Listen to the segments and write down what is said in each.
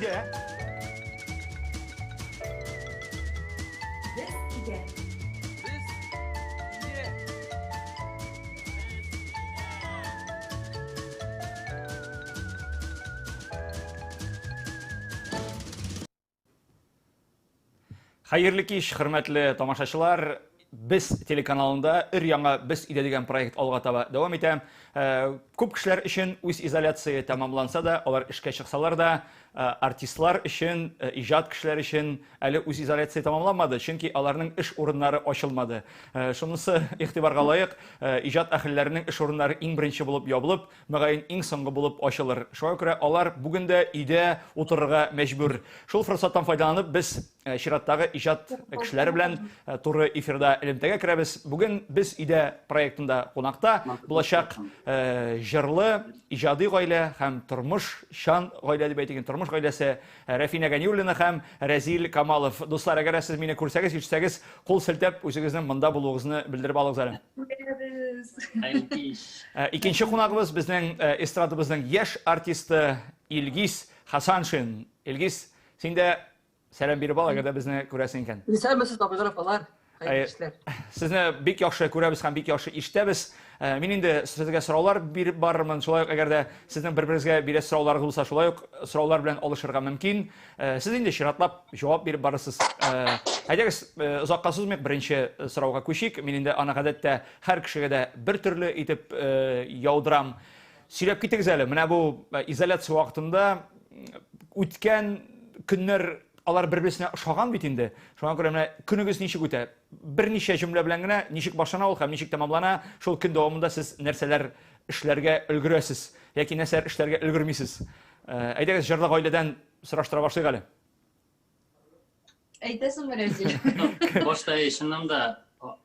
өйдә. Без өйдә. Без өйдә. Хәерле кич, хөрмәтле тамашачылар. Без телеканалында өр яңа Без өйдә дигән проект алга таба дәвам итә. Э, күп кешеләр өчен үз изоляция тәмамланса да, алар эшкә чыксалар да, э, артистлар өчен, э, иҗат кешеләр өчен әле үз изоляция тәмамланмады, чөнки аларның эш урыннары ачылмады. Шунысы игътибарга лаек, иҗат әһелләренең эш урыннары иң беренче булып ябылып, мөгаен иң соңгы булып ачылыр. Шуңа күрә алар бүген дә өйдә утырырга мәҗбүр. Шул форсаттан файдаланып, без э, чираттагы иҗат кешеләре белән э, туры эфирда элемтәгә керәбез. Бүген без өйдә проектында кунакта булачак э, җырлы, иҗади гаилә һәм тормышчан гаилә дип әйтик, тормыш гаиләсе Рәфинә Ганиуллина һәм Рәзил Камалов. Дуслар, әгәр сез мине күрсәгез, ишетсәгез, кул селтәп үзегезнең монда булуыгызны белдереп алыгыз әле. Күрәбез. Э, икенче кунагыбыз безнең э, эстрадабызның яшь артисты Илгиз Хасаншин. Илгиз, син дә сәлам биреп ал, әгәр дә безне күрәсең икән. Исәнмесез, абыйлар, апалар. Хәерле кичләр. Сезне бик яхшы күрәбез һәм бик яхшы ишетәбез. Э, мин инде сезгә сораулар биреп барырмын. Шулай ук әгәр дә сезнең бер-берегезгә бирәсе сорауларыгыз булса, шулай ук сораулар белән алышырга мөмкин. Э, сез инде чиратлап җавап биреп барырсыз. Э, әйдәгез, озакка сузмыйк, беренче сорауга күчик. Мин инде аны гадәттә һәр кешегә дә бер төрле итеп яудырам. Сөйләп китегез әле, менә бу изоляция вакытында үткән көннәр алар бер-берсенә ошаган бит инде. Шуңа күрә менә көнегез ничек үтә? Берничә җөмлә белән генә ничек башлана ул һәм ничек тәмамлана? Шул көн дәвамында сез нәрсәләр эшләргә өлгерәсез яки нәрсәләр эшләргә өлгермисез? Э, әйдәгез, җырлы гаиләдән сораштыра башлыйк әле. Әйтәсеңме, Рәзил? Башта чыннан да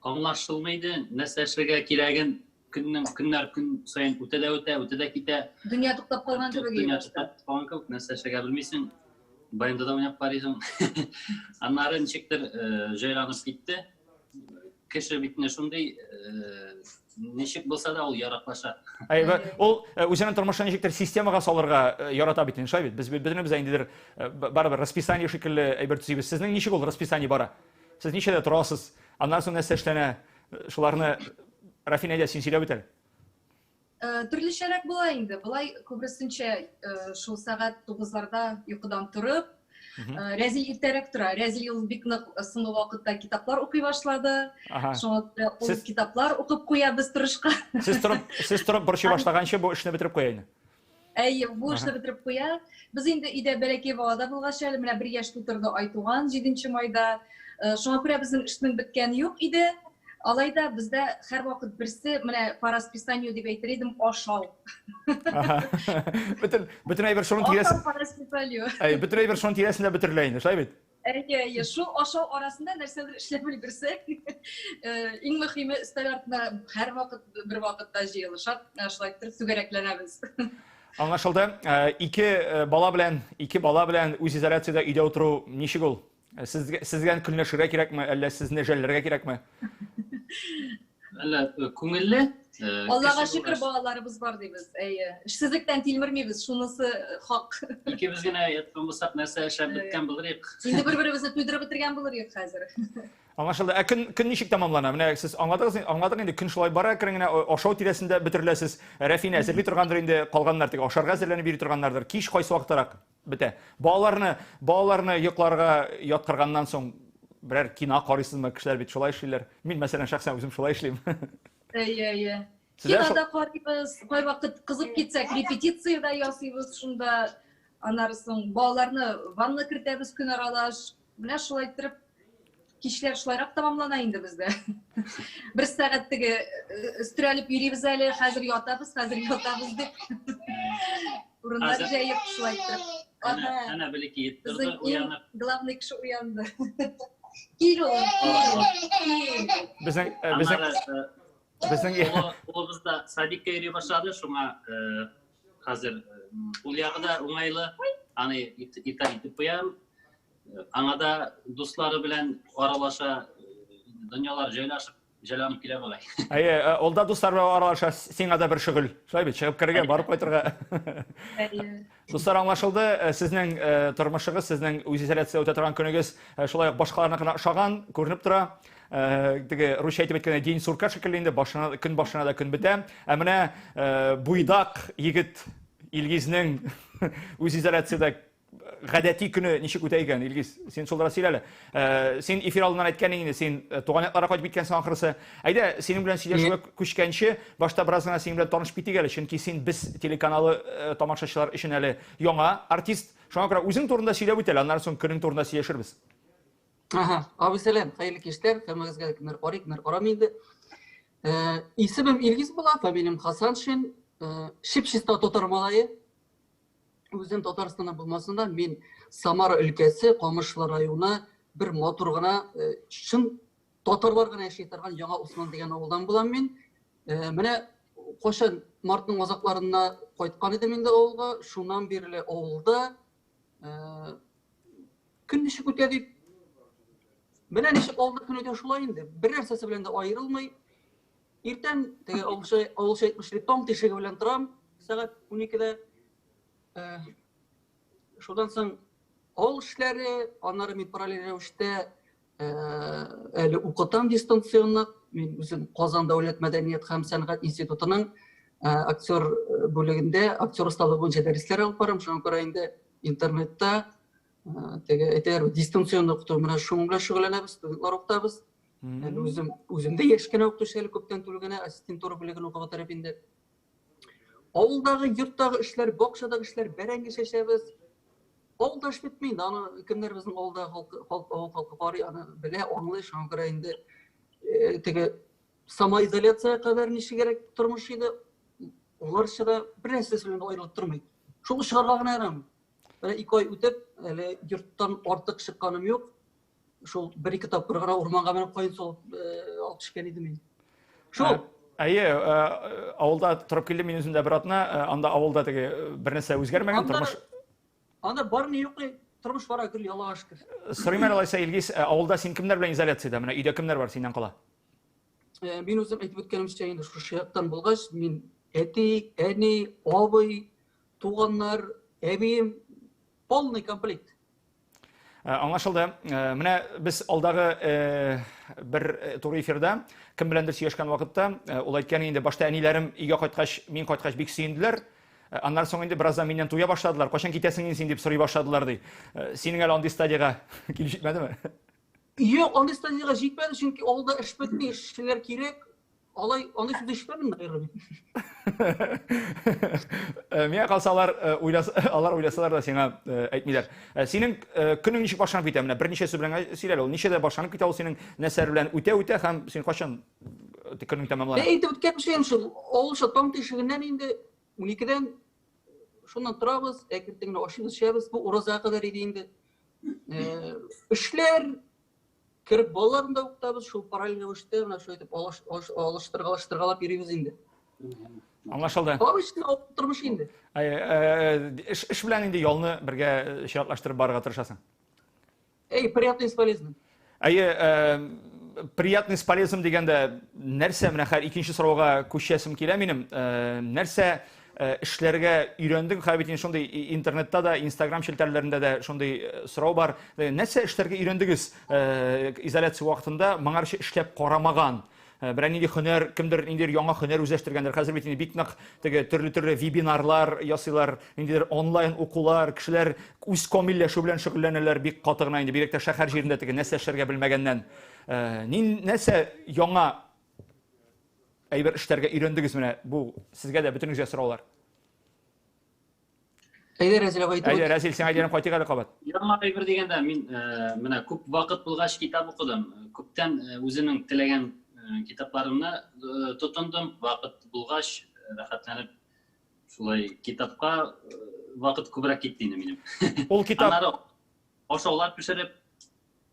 аңлашылмый иде, нәрсә эшләргә кирәген көннең көннәр көн саен үтә дә үтә, үтә дә китә. Дөнья туктап калган кебек. Дөнья туктап калган кебек, нәрсә эшләргә белмисең. Баянда да уйнап карыйсың. Аннары ничектер э, җайланып китте. Кеше бит менә шундый, э, ничек булса да ул яраклаша. Әй, ул э, үзенең тормышын ничектер системага салырга ярата бит инде, шулай бит. Без бөтенебез дә ниндидер барыбер расписание шикелле әйбер төзибез. Сезнең ничек ул расписание бара? Сез ничәдә торасыз? Аннан соң нәрсә эшләнә? Шуларны Рафин, әйдә, син сөйләп үт әле. Э, төрлечәрәк була инде. Болай күбесенчә э, шул сәгать тугызларда йокыдан торып, э, Рәзил иртәрәк тора. Рәзил ул бик нык соңгы вакытта китаплар укый башлады. Шуңа күрә ул китаплар укып куя без торышка. Сез торып, сез торып борчый башлаганчы бу эшне бетереп куя инде. Әйе, бу эшне бетереп куя. Без инде өйдә бәләкәй бала да булгач әле, менә бер яшь тутырды Айтуган 7 майда. Э, шуңа күрә безнең эшнең беткәне юк иде. Алай да бездә һәрвакыт берсе, менә по расписанию дип әйтер идем, ашау. Бөтен бөтен әйбер шуның тирәсе. Ашау по расписанию. Әй, бөтен әйбер шуның тирәсендә бөтерелә инде, шулай бит? Әйе, әйе, шул ашау арасында нәрсәдер эшләп өлгерсәк, э, иң мөһиме өстәл артына һәрвакыт бер вакытта җыелышап, э, шулай итеп түгәрәкләнәбез. Аңлашылды. Э, ике бала белән, ике бала белән үз изоляциядә өйдә утыру ничек ул? Сезгә сезгә көнләшергә кирәкме, әллә сезне жәлләргә кирәкме? Әллә күңелле. Аллага шөкер, балаларыбыз бар дибез. Әйе. Эшсезлектән тилмермибез, шунысы хак. Икебез генә яткан булсак, нәрсә эшләп беткән булыр идек. Инде бер-беребезне туйдырып бетергән булыр идек хәзер. Аңлашылды. Ә көн көн ничек тәмамлана? Менә сез аңладыгыз, аңладык инде, көн шулай бара, әкрен генә ашау тирәсендә бөтереләсез. Рәфинә әзерли торгандыр инде, калганнар теге ашарга әзерләнеп йөри торганнардыр. Кич кайсы вакыттарак бетә? Балаларны, балаларны йокларга яткырганнан соң берәр кино карыйсызмы? Кешеләр бит шулай эшлиләр. Мин, мәсәлән, шәхсән үзем шулай эшлим. Әйе, әйе. Кино да карыйбыз, кайвакыт кызып китсәк, репетиция дә ясыйбыз шунда. Аннары соң балаларны ванна кертәбез көн аралаш. Менә шулай иттереп кичләр шулайрак тәмамлана инде бездә. Бер сәгать теге э, өстерәлеп йөрибез әле, хәзер ятабыз, хәзер ятабыз дип. Урыннар җәеп шулай иттереп. Әнә, әнә бәлки торды, уянып. Главный кеше уянды. Кил улым, кил. Безнең э, безнең э, безнең улыбыз да садикка йөри башлады, шуңа хәзер ул ягы да уңайлы. Аны иртән итеп куям. Аңа да дуслары белән аралаша, дөньялар җайлашып Җайланып килә бугай. Әйе, э, ул да дуслар белән аралаша, сиңа да бер шөгыль. Шулай бит, чыгып керергә, барып кайтырга. Әйе. Дуслар, аңлашылды, э, сезнең э, тормышыгыз, сезнең үзизоляция үтә торган көнегез шулай ук башкаларныкына ошаган, күренеп тора. Теге русча әйтеп әйткәндә, день сурка шикелле инде, башына, көн башына да көн бетә. Ә менә буйдак егет Илгизнең үзизоляциядә гадәти көне ничек үтә икән, Илгиз? Син шул турыда сөйлә әле. Э, син эфир алдыннан әйткән инде, син э, туган якларга кайтып киткәнсең ахрысы. Әйдә, синең белән сөйләшүгә күчкәнче, башта бераз гына синең белән танышып китик әле, чөнки син без телеканалы э, тамашачылар өчен әле яңа артист. Шуңа күрә үзең турында сөйләп үт әле, аннан соң көнең турында сөйләшербез. Ага, абый сәлам, хәерле кичләр, һәммәгезгә кемнәр карый, кемнәр карамый инде. Э, исемем Илгиз була, фамилиям Хасаншин, э, чип-чиста татар малае. Үзем Татарстаннан булмасын да, мин Самара өлкәсе Камышлы районы бер матур гына э, чын татарлар гына яши торган Яңа Усман дигән авылдан булам мин. Э, менә кайчан мартның азакларына кайткан идем инде авылга, шуннан бирле авылда э, көн ничек үтә дип менә ничек авылда көн үтә шулай инде. Бер нәрсәсе белән дә аерылмый. Иртән теге авылча авылча әйтмешли таң тишеге белән торам, сәгать 12-дә. Э, шуннан соң авыл эшләре, аннары мин параллель рәвештә э, әле укытам дистанционно. Мин үзем Казан дәүләт мәдәният һәм сәнгать институтының э, актер бүлегендә актер осталыгы буенча дәресләр алып барам. Шуңа күрә инде интернетта теге әйтәләр дистанционно укыту менә шуның белән шөгыльләнәбез, студентлар укытабыз. Әле үзем үзем дә яшь кенә укытучы әле күптән түгел генә ассистентура бүлеген укып бетереп инде. Авылдагы, йорттагы эшләр, бакчадагы эшләр, бәрәңге чәчәбез. Авылда эш бетми инде, аны кемнәр безнең авылда халкы, халык, авыл халкы карый, аны белә, аңлый, шуңа күрә инде э, теге самоизоляция кадәр ничегрәк тормыш иде, аңарчы да бер нәрсәсе белән аерылып тормый. Шул чыгарга гына ярамый. Менә ике ай үтеп, әле йорттан артык чыкканым юк. Шул бер-ике тапкыр гына урманга менеп каен салып э, алып төшкән идем инде. Шул. Әйе, э, авылда торып килдем мин үзем дә бер атна, э, анда авылда теге бер нәрсә үзгәрмәгән, тормыш Анда бар ни юк ни, тормыш бара гел, Аллага шөкер. Сорыйм әле алайса, Илгиз, авылда син кемнәр белән изоляциядә? Менә өйдә кемнәр бар синнән кала? Мин үзем әйтеп үткәнемчә инде шушы яктан булгач, мин әти, әни, абый, туганнар, әбием, полный комплект. Э, аңлашылды. Э, менә без алдагы э, бер туры эфирда кем беләндер сөйләшкән вакытта ул әйткән инде башта әниләрем өйгә кайткач, мин кайткач бик сөенделәр. Аннан соң инде бераздан миннән туя башладылар. Кайчан китәсең инде син дип сорый башладылар ди. Синең әле андый стадиягә килеп җитмәдеме? Юк, андый стадиягә җитмәде, чөнки авылда эш бетми, эшчеләр кирәк. Алай, андый сүз ишетмәдем дә мин. Э, миңа калса алар э, уйласа, алар уйласалар да сиңа э, әйтмиләр. Синең көнең ничек башланып китә? Менә берничә сүз белән сөйлә әле. Ул ничәдә башланып китә ул синең нәрсәләр белән үтә-үтә һәм син кайчан көнең тәмамлана? Әйтеп үткәнемчә, шул авылча таң тишегеннән инде 12-дән шуннан торабыз, әкрен генә ашыйбыз, эчәбез. Бу уразага кадәр иде инде. Эшләр Кереп балаларны да укытабыз, шул параллель рәвештә менә шулай итеп алыштыргалап йөрибез инде. Аңлашылды. Обычный тормыш инде. Эш, эш белән инде ялны бергә чиратлаштырып барырга тырышасың. Эй, приятный с полезным. Әйе, приятный с полезным дигәндә нәрсә менә хәзер икенче сорауга күчәсем килә минем. Нәрсә Э, эшләргә өйрәндең хәзер бит инде шундый интернетта да инстаграм челтәрләрендә дә шундый э, сорау бар э, нәрсә эшләргә өйрәндегез изоляция вакытында моңарчы эшләп карамаган берәр нинди һөнәр кемдер ниндидер яңа һөнәр үзләштергәндер хәзер бит инде бик нык теге төрле төрле вебинарлар ясыйлар ниндидер онлайн укулар кешеләр үз камилләшү белән шөгыльләнәләр бик каты гына инде бигрәк тә шәһәр җирендә теге нәрсә эшләргә белмәгәннән нәрсә яңа әйбер эшләргә өйрәндегез менә бу сезгә дә бөтенегезгә сораулар. Әйдә Рәзил абый әйтеп. Әйдә Рәзил, сиңа әйләнеп кайтыйк әле кабат. Яңа әйбер дигәндә мин э, менә күп вакыт булгач китап укыдым. Күптән э, үземнең теләгән э, китапларымны тотындым. Вакыт булгач, рәхәтләнеп шулай китапка вакыт күбрәк китте инде минем. Ул китап Аннары ашаулар пешереп,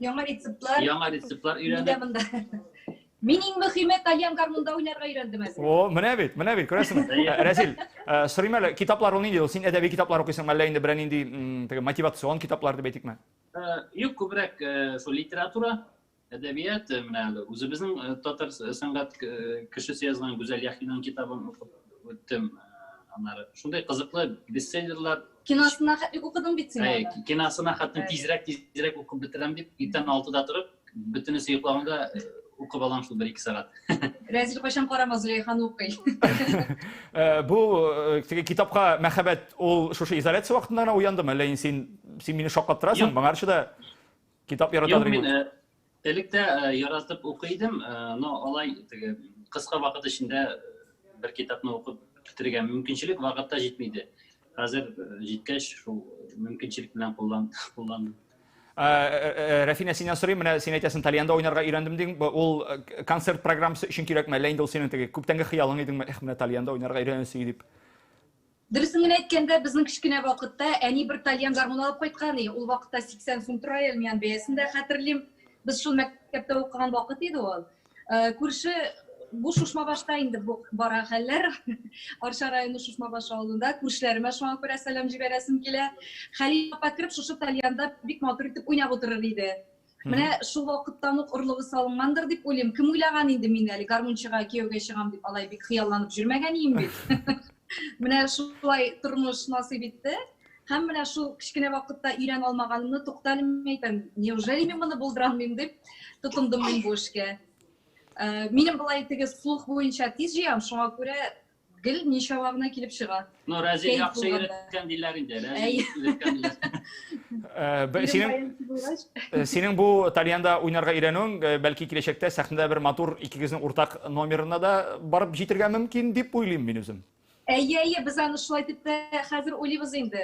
Яңа рецептлар. Яңа рецептлар өйрәнеп. Монда. Мин иң мөһиме тальян гармунда уйнарга өйрәндем әзер. О, менә бит, менә бит, күрәсеңме? Э, Рәзил, э, сорыйм әле, китаплар ул нинди ул? Син әдәби китаплар укыйсыңмы, әллә инде берәр нинди теге мотивацион китаплар дип әйтикме? Э, юк, күбрәк шул литература. Әдәбият, э, менә әле үзебезнең э, татар сәнгать э, кешесе язган Гүзәл Яхинаның китабын укып үттем. Аннары шундый кызыклы бестселлерлар. Киносына хәтлек укыдың бит син аны. Киносына хәтлек тизрәк тизрәк укып бетерәм дип, иртән 6-да торып, бөтенесе йоклаганда укып алам шул 1-2 сәгать. Рәзил кайчан карама Зөләйханы укый. Бу теге китапка мәхәббәт ул шушы изоляция вакытында гына уяндымы, әллә инде син син мине шаккаттырасың, моңарчы да Китап яратадыр Юк, мин элек тә яратып укый идем, но алай теге кыска вакыт эчендә бер китапны укып бетерергә мөмкинчелек вакыт та җитми иде. Хәзер җиткәч, шул мөмкинчелек белән кулландым. Рәфинә, синнән сорыйм, менә син әйтәсең, тальянда уйнарга өйрәндем дидең, ул концерт программасы өчен кирәкме, әллә инде ул синең теге күптәнге хыялың идеңме, эх, менә тальянда уйнарга өйрәнәсе дип? Дөресен генә әйткәндә, безнең кечкенә вакытта әни бер тальян гармун алып кайткан иде. Ул вакытта 80 сум тора әле, мин бәясен дә хәтерлим. Без шул мәктәптә укыган вакыт иде ул. Э, күрше бу Шушмабашта инде бу бара хәлләр. Арча районы Шушмабаш авылында күршеләремә шуңа күрә сәлам җибәрәсем килә. Хәлил апа кереп шушы тальянда бик матур итеп уйнап утырыр иде. Менә шул вакыттан ук орлыгы салынгандыр дип уйлыйм. Кем уйлаган инде мин әле гармунчыга кияүгә чыгам дип алай бик хыялланып йөрмәгән идем бит. Менә шулай тормыш насыйп итте. Һәм менә шул кечкенә вакытта өйрәнә алмаганымны туктале мин әйтәм, неужели мин моны булдыра алмыйм дип тотындым мин бу эшкә. Э, минем болай теге слух буенча тиз җыям, шуңа күрә гел ничава гына килеп чыга. Ну, Рәзил яхшы өйрәткән диләр инде. Рәзил өйрәткән диләр. Э, синең э, синең бу тальянда уйнарга өйрәнүең, э, бәлки киләчәктә сәхнәдә бер матур икегезнең уртак номерына да барып җитергә мөмкин дип уйлыйм мин үзем. Әйе, әйе, без аны шулай дип тә хәзер уйлыйбыз инде.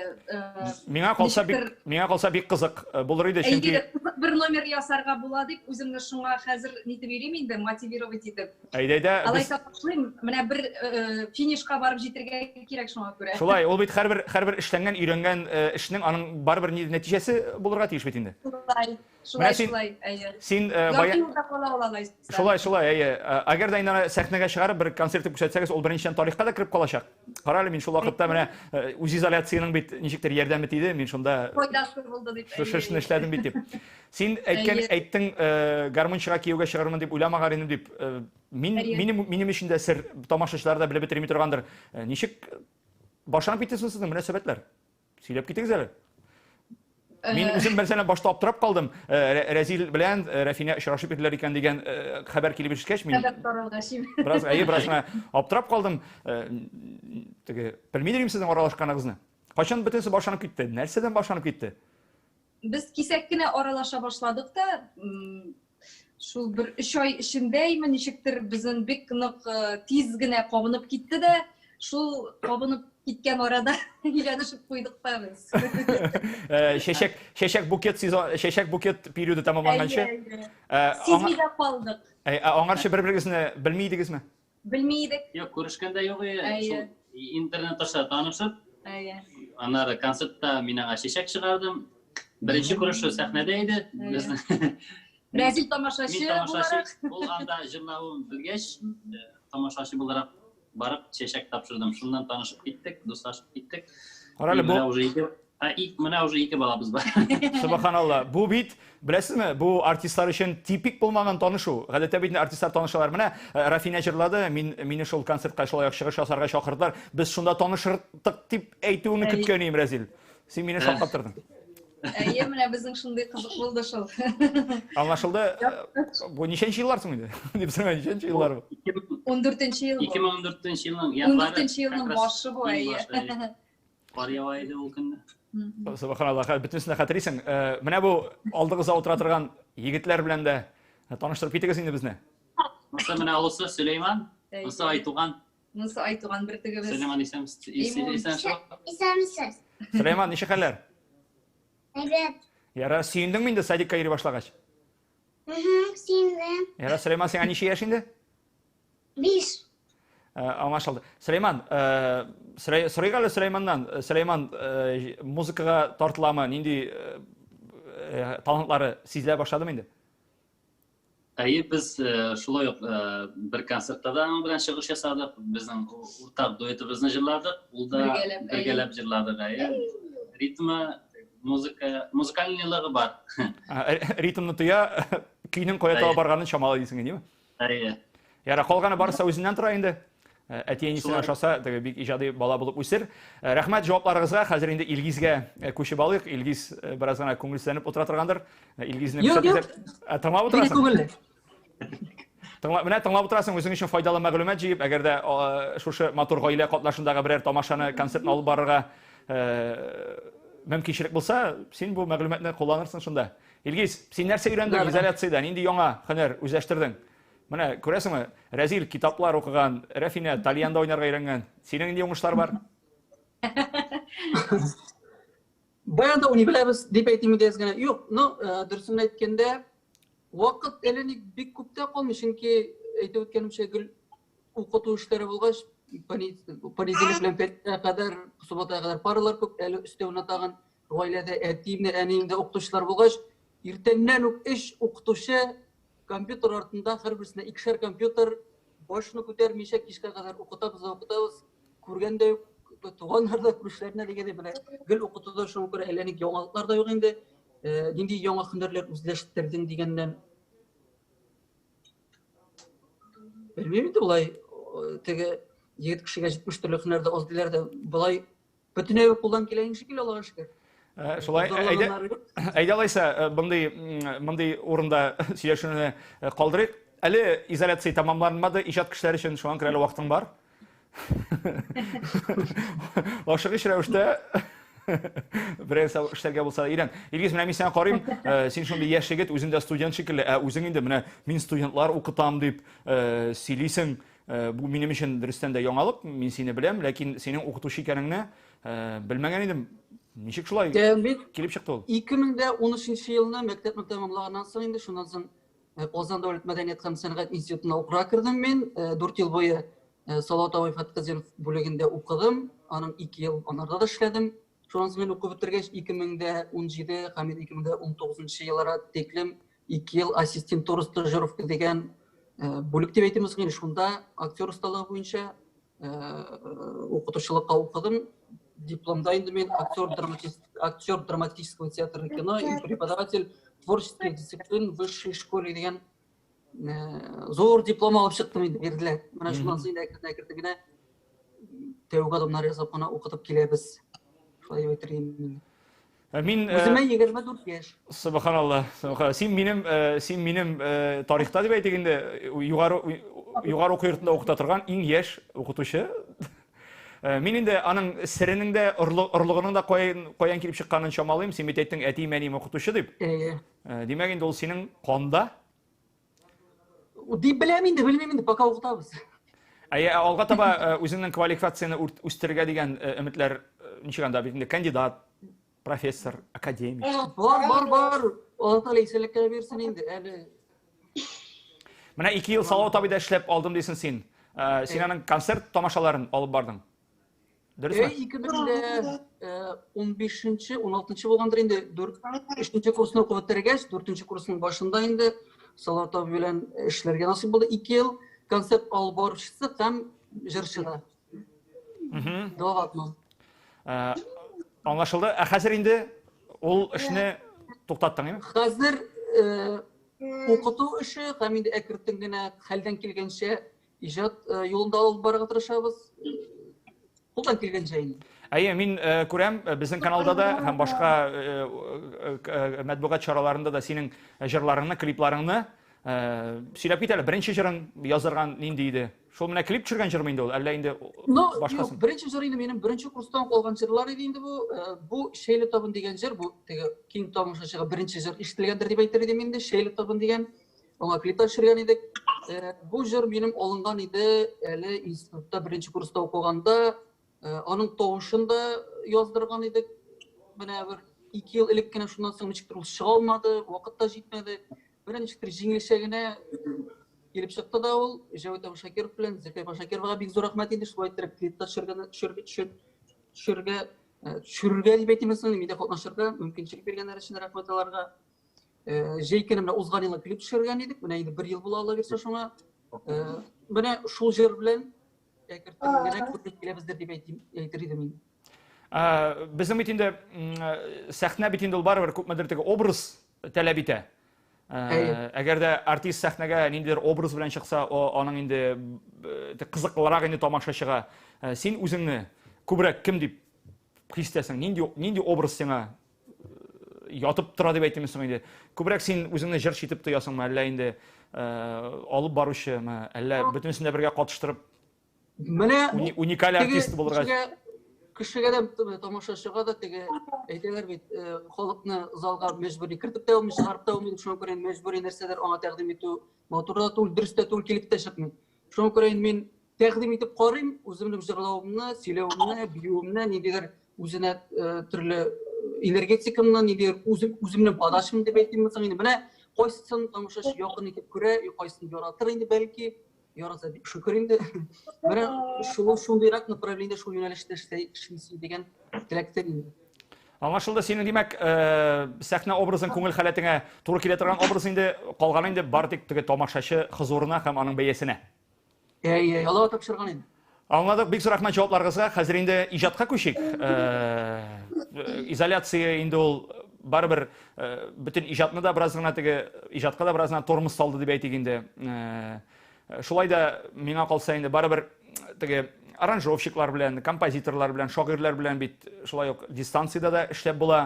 Миңа калса бик, миңа калса бик кызык булыр иде, чөнки Әйе, кызык бер номер ясарга була дип үземне шуңа хәзер нитеп йөрим инде, мотивировать итеп. Әйдә, әйдә. Алайса башлыйм. Менә бер э, финишка барып җитергә кирәк шуңа күрә. Шулай, ул бит һәрбер һәрбер эшләнгән, өйрәнгән э, эшнең аның барыбер нәтиҗәсе булырга тиеш бит инде. Шулай, шулай, шулай, әйе. Син э, бая юлда кала ул алайса. Шулай, шулай, әйе. Әгәр дә инде сәхнәгә чыгарып бер концерт күрсәтсәгез, ул беренчедән тарихка да кереп калачак. Кара әле, мин шул вакытта менә үзизоляциянең бит ничектер ярдәме тиде, мин шунда файдасы булды дип. Шушы эшне эшләдем бит дип. Син әйткән, әйттең, э, гармунчыга кияүгә чыгармын дип уйламаган идем дип. Э, мин минем минем өчен дә сер, тамашачылар да белеп бетерми торгандыр. Э, ничек башланып китте соң сезнең мөнәсәбәтләр? Сөйләп китегез әле. Мин үзем мәсәлән башта аптырап калдым. Рәзил белән Рәфинә очрашып йөрделәр икән дигән хәбәр килеп ишеткәч, мин Хәбәр таралгач. Бераз, әйе, бераз гына аптырап калдым. Теге, белмидер идем сезнең аралашканыгызны. Кайчан бөтенесе башланып китте? Нәрсәдән башланып китте? Без кисәк кенә аралаша башладык та, шул бер өч ай эчендә име, ничектер безнең бик нык э, тиз генә кабынып китте дә, шул кабынып киткән арада өйләнешеп куйдык та без. Э, чәчәк, чәчәк букет сезон, чәчәк букет периоды тәмамланганчы. Э, Сизми дә калдык. Аңарчы бер-берегезне белми идегезме? Белми идек. Юк, күрешкәндә юк иде. Шул интернет аша танышып. Әйе. Аннары концертта мин аңа чәчәк чыгардым. Беренче күрешү сәхнәдә иде. Безнең Рәзил тамашачы буларак. Ул анда җырлавын белгәч, э, тамашачы буларак барып чәчәк тапшырдым. Шуннан танышып киттек, дуслашып киттек. Карале, бу уже ике Ә, менә уже ике балабыз бар. Субханалла. Бу бит, беләсезме, бу артистлар өчен типик булмаган танышу. Гадәттә бит артистлар танышалар. Менә э, Рафинә җырлады, мин мине шул концертка шулай ук чыгыш ясарга чакырдылар. Без шунда танышырдык дип әйтүеңне көткән идем, Рәзил. Син мине шаккаттырдың. Әйе, менә безнең шундый кызык булды шул. Аңлашылды. Э, бу ничәнче еллар соң инде? Дип сорыйм, ничәнче еллар бу? 14 ел. 2014 елның январы. 14 елның башы бу, әйе. Кар ява иде ул көнне. Субханалла, бөтенесен дә хәтерлисең. Э, менә бу алдыгызда утыра торган егетләр белән дә таныштырып китегез инде безне. Монысы менә олысы Сөләйман, монысы Айтуган. Монысы Айтуган бертегебез. Сөләйман исәнмесез. Исәнмесез. Сөләйман, ничек хәлләр? Әйбәт. Яра, сөендеңме инде садикка йөри башлагач? Сөендем. Яра, Сөләйман, сиңа ничә яшь инде? Биш. Э, аңлашылды. Сөләйман, э, сорыйк әле Сөләйманнан. Э, Сөләйман, музыкага тартыламы? Нинди талантлары сизелә башладымы инде? Әйе, без шулай ук бер концертта да аның белән чыгыш ясадык. Безнең уртак дуэтыбызны җырладык. Ул да бергәләп җырладык. Әйе. Ритмы, музыка, музыкальныйлыгы бар. Ритмны тоя, Көйнең кая таба барганын чамалый дисең, димме? Әйе. Яра, калганы барысы үзеннән тора инде. Э, әти-әнисенә ошаса, теге бик иҗади бала булып үсер. Э, рәхмәт җавапларыгызга. Хәзер инде Илгизгә э, күчеп алыйк. Илгиз бераз гына күңелсезләнеп утыра торгандыр. Илгизне Юк, юк. Тыңлап утырасың. Күңелле. Тыңла, менә тыңлап утырасың, үзең өчен файдалы мәгълүмат җыеп, әгәр дә шушы матур гаилә катнашындагы берәр тамашаны, концертны алып барырга мөмкинчелек булса, син бу мәгълүматны кулланырсың шунда. Илгиз, син нәрсә өйрәндең изоляциядә? Нинди яңа һөнәр үзләштердең? Менә күрәсеңме, Рәзил китаплар укыган, Рәфинә тальянда уйнарга өйрәнгән. Синең нинди уңышлар бар? Баянда уйный беләбез дип әйтим инде әз генә. Юк, ну, э, дөресен әйткәндә, вакыт әле ник бик күп тә калмый, чөнки әйтеп үткәнемчә, гел укыту эшләре булгач, понедельник белән пятницага кадәр, субботага кадәр паралар күп, әле өстәвенә тагын гаиләдә әтием дә, әнием дә укытучылар булгач, иртәннән үк эш укытучы Компьютер артында һәрберсенә икешәр компьютер, башны күтәрмичә кичкә кадәр укытабыз да укытабыз. Күргән дә юк, туганнар да, күршеләрне дигәндәй менә гел укытуда шуңа күрә әллә ник яңалыклар да юк инде. Э, нинди яңа һөнәрләр үзләштердең дигәннән белмим инде болай э, теге егет кешегә 70 төрле һөнәр дә аз диләр дә болай Бөтенләй үк кулдан килә инде шикелле, Аллага шөкер. Э, шулай, әйдә, әйдә алайса, э, мондый, мондый урында сөйләшүне э, калдырыйк. Әле изоляция тәмамланмады, иҗат кешеләре өчен шуңа күрә әле вакытың бар. Ашыгыч рәвештә берәр эшләргә булса да өйрән. Илгиз, менә мин сиңа карыйм, син шундый яшь егет, үзең дә студент шикелле, ә үзең инде менә мин студентлар укытам дип сөйлисең. Э, бу минем өчен дөрестән дә яңалык, мин сине беләм, ләкин синең укытучы икәнеңне э, белмәгән идем. Ничек шулай килеп чыкты ул? 2013 елны мәктәпне тәмамлаганнан соң инде шуннан соң э, Казан дәүләт мәдәният һәм сәнгать институтына укырга кердем мин. 4 ел буе Салават абый Фәтхетдинов бүлегендә укыдым. Аның 2 ел анарда да эшләдем. Шуннан соң мин укып бетергәч, 2017 һәм 2019 елларга тиклем 2 ел ассистентура стажировка дигән э, бүлек дип әйтимез инде, шунда актер осталыгы буенча э, укытучылыкка укыдым. Дипломда инде мин актер, драматист, актер драматического театра и кино и преподаватель творческих дисциплин в высшей школе дигән э, зур диплом алып чыктым инде, бирделәр. Менә шуннан соң инде әкрен-әкрен генә тәүге адымнар ясап кына укытып киләбез. Шулай дип әйтер идем мин. Э, мин э, Үземә 24 яшь. Субханалла, субханалла. Син минем, э, син минем тарихта дип әйтик инде, югары югары уку йортында укыта торган иң яшь укытучы. Мин инде аның серенең дә, орлыгының да каян, каян килеп чыкканын чамалыйм. Син бит әйттең, әтием, әнием укытучы дип. Димәк, инде ул синең канда. Дип беләм инде, белмим инде, пока укытабыз. Ә алга таба э, үзеңнең квалификацияне үстерергә дигән э, өметләр э, ничек анда бит инде кандидат, профессор, академик. Бар, бар, бар. Алла Тәгалә исәнлек кенә бирсен инде, әле. Менә 2 ел Салават абыйда эшләп алдым дисең син. Син аның концерт тамашаларын алып бардың. Дөресме? Әй, 2015-нче, 16-нчы булгандыр инде, 3нче курсны укып бетергәч, 4нче курсның башында инде Салават абый белән эшләргә насыйп булды. 2 ел концерт алып баручысы һәм җырчы да. Два в одном. Э, аңлашылды. Ә хәзер инде ул эшне туктаттың, әйме? Хәзер э, укыту эше һәм инде әкрен генә хәлдән килгәнчә Иҗат э, юлында алып барырга тырышабыз. Кулдан килгәнчә инде. Әйе, мин э, күрәм, э, безнең каналда да һәм башка матбугат чараларында да синең җырларыңны, клипларыңны сөйләп кит әле. Беренче җырың яздырган нинди иде? Шул менә клип төшергән җырмы инде ул, әллә инде ну, башкасы? Юк, беренче җыр инде минем беренче курстан калган җырлар иде инде бу. Бу Шәйле табын дигән җыр, бу теге киң тамашачыга беренче җыр ишетелгәндер дип әйтер идем инде, Шәйле табын дигән. Аңа клип та төшергән идек. Э, бу җыр минем алынган иде әле институтта беренче курста укыганда. Э, аның тавышын да яздырган идек. Менә бер ике ел элек кенә шуннан соң ничектер ул чыга алмады, вакыт та җитмәде. Менә ничектер җиңелчә генә килеп чыкты да ул. Җәвит абый Шакиров белән Зөфәр апа Шакировага бик зур рәхмәт инде шулай иттереп клип та төшергән, төшергә, э, төшерергә дип әйтимме соң, миндә катнашырга мөмкинчелек биргәннәр өчен рәхмәт аларга. Э, җәй көне менә узган елны клип төшергән идек. Менә инде бер ел була Алла бирсә шуңа. Э, менә шул җыр белән әкертен генә күреп киләбездер дип әйтим, әйтер идем инде. Э, безнең бит инде сәхнә бит инде ул барыбер күпмедер теге образ таләп итә. Әгәр дә артист сәхнәгә ниндидер образ белән чыкса, аның инде кызыклырак инде тамашачыга. Син үзеңне күбрәк кем дип хис итәсең? Нинди нинди образ сиңа ятып тора дип әйтимме соң инде? Күбрәк син үзеңне җырчы итеп тоясыңмы, әллә инде алып баручымы, әллә бөтенесен дә бергә катыштырып Менә уникаль артист булырга кешегә дә тамашачыга да теге әйтәләр бит, э, халыкны залга мәҗбүри кертеп тә булмый, чыгарып та булмый, шуңа күрә мәҗбүри нәрсәләр аңа тәкъдим итү матур да түгел, дөрес тә түгел, килеп тә чыкмый. Шуңа күрә инде мин тәкъдим итеп карыйм, үземнең җырлавымны, сөйләвемне, биюемне, ниндидер үзенә э, төрле энергетикамны, ниндидер үзем үземнең подачам дип әйтимме соң инде. Менә кайсысын тамашачы якын итеп күрә, кайсысын яратыр инде бәлки. Яраса бик шөкер инде. Менә шул шундыйрак направлениедә, шул юнәлештә эшлисе дигән теләктә инде. Аңлашылды, синең димәк, э, сәхнә образың күңел халәтеңә туры килә торган образ инде, калганы инде бары тик теге тамашачы хозурына һәм аның бәясенә. Әйе, Аллаһ тапшырган инде. Аңладык, бик зур рәхмәт җавапларыгызга. Хәзер инде иҗатка күчик. Э, изоляция инде ул барыбер э, бөтен иҗатны да бераз гына теге иҗатка да бераз гына тормоз салды дип әйтик инде. Э, шулай да миңа калса инде барыбер теге аранжировщиклар белән, композиторлар белән, шагыйрьләр белән бит шулай ук дистанциядә дә эшләп була.